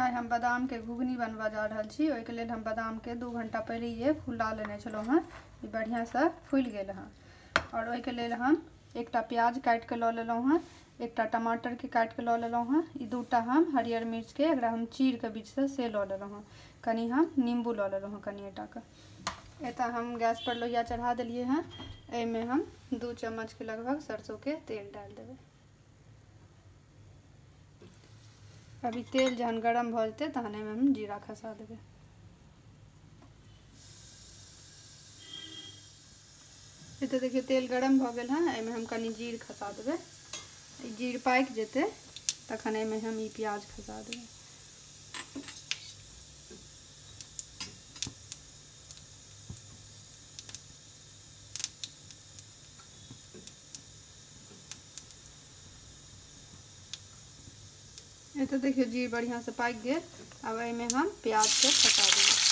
आइ हम बादाम के घुघनी बनबऽ जा रहल छी। ओहिके लेल हम बादाम के 2 घंटा पहिले फुला लेने छलहुँ हँ। ई बढ़िआँ से फुलि गेल हँ। और ओहिके लेल हम एकटा प्याज काटि के लऽ लेलहुँ हँ, एकटा टमाटर के काटि के लऽ लेलहुँ हँ, ई 2टा हम हरियर मिर्च के एकरा हम चीर के बीच से से लऽ लेलहुँ हँ, कनी हम नींबू लऽ लेलहुँ हँ कनिएटा के। एतऽ हम गैस पर लोहिया चढ़ा देलियै हँ। एहिमे हम 2 चम्मच के लगभग सरसों के तेल डालि देबै। अभी तेल जहन गरम भऽ जेतै तहन एहिमे हम जीरा खसा देबै। एतऽ देखियौ तेल गरम भऽ गेल हँ। एहिमे हम कनि जीर खसा देबै। ई जीर पाकि जेतै तखन एहिमे हम ई प्याज खसा देबै। एतऽ देखियौ जीर बढ़िआँ से पाकि गेल। आब एहिमे हम प्याजके खसा देबै।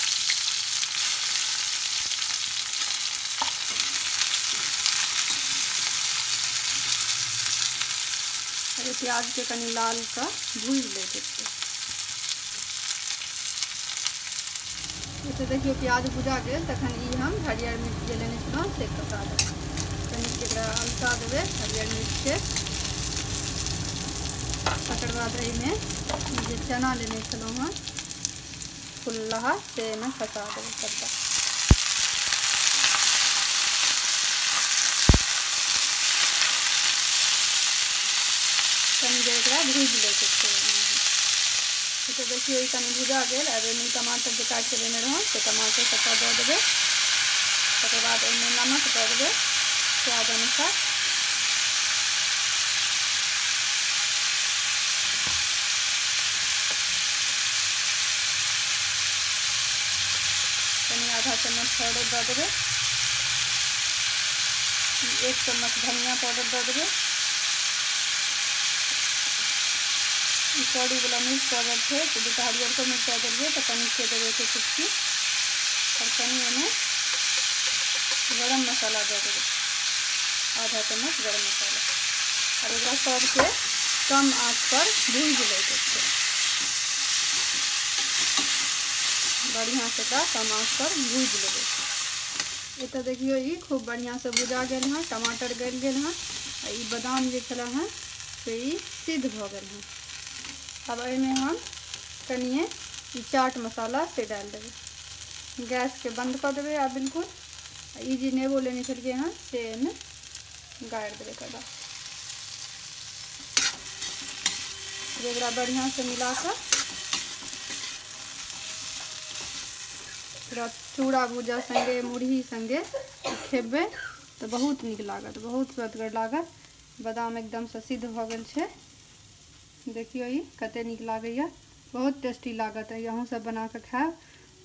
अरे प्याजके कनि लाल कऽ भूजि लैके छै। एतऽ देखियौ प्याज भुजा गेल। तखन ई हम हरियर मिर्च जे लेने छलहुँ से खसा देबै। कनि एकरा अलसा देबै हरियर मिर्चके। तकर बाद एहिमे जे चना लेने छलहुँ हँ फुल्लाहा से एहिमे खसा देबै सबटा। कनि देर एकरा भूजि लैके छै। तऽ देखियौ ई कनि भुजा गेल। आब एहिमे टमाटर जे काटि कऽ लेने रहौँ से टमाटर सबटा दऽ देबै। तकर बाद एहिमे नमक दऽ देबै स्वाद अनुसार। कनि आधा चम्मच हरदि दऽ देबै। 1 चम्मच धनिया पाउडर दऽ देबै। ई करूवला मिर्च पाउडर छै तऽ 2टा हरियरको मिरचाइ देलियै तऽ कनिके देबै एक चुटकी। आओर कनि ओहिमे गरम मसाला दऽ देबै, आधा चम्मच गरम मसाला। आओर एकरा सबके कम आँच पर भूजि लैके छै। बढ़िआँ से एकरा कम आँच पर भूजि लेबै। एतऽ देखियौ ई खूब बढ़िआँ से भुजा गेल हँ, टमाटर गलि गेल हँ, आ ई बादाम जे छलै हँ से ई सिद्ध भऽ गेल हँ। आब एहिमे हम कनिए ई चाट मसाला से डालि देबै। गैसके बंद कऽ देबै आब बिल्कुल। ई जे नेबो लेने छलियै हँ से एहिमे गाड़ि देबै। एकरा एकरा बढ़िआँ से मिला कऽ चूड़ा भूजा संगे मुरही संगे खेबै तऽ बहुत नीक लागत, बहुत स्वादगर लागत। बादाम एकदमसँ सिद्ध भऽ गेल छै। देखियौ ई कते नीक लागैया, बहुत टेस्टी लागत। अहूँ सब बना कऽ खायब।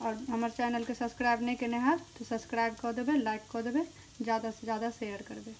और हमर चैनलके सब्सक्राइब नहि केने हैब तऽ सब्सक्राइब कऽ देबै, लाइक कऽ देबै, ज़्यादा से ज़्यादा शेयर करबै।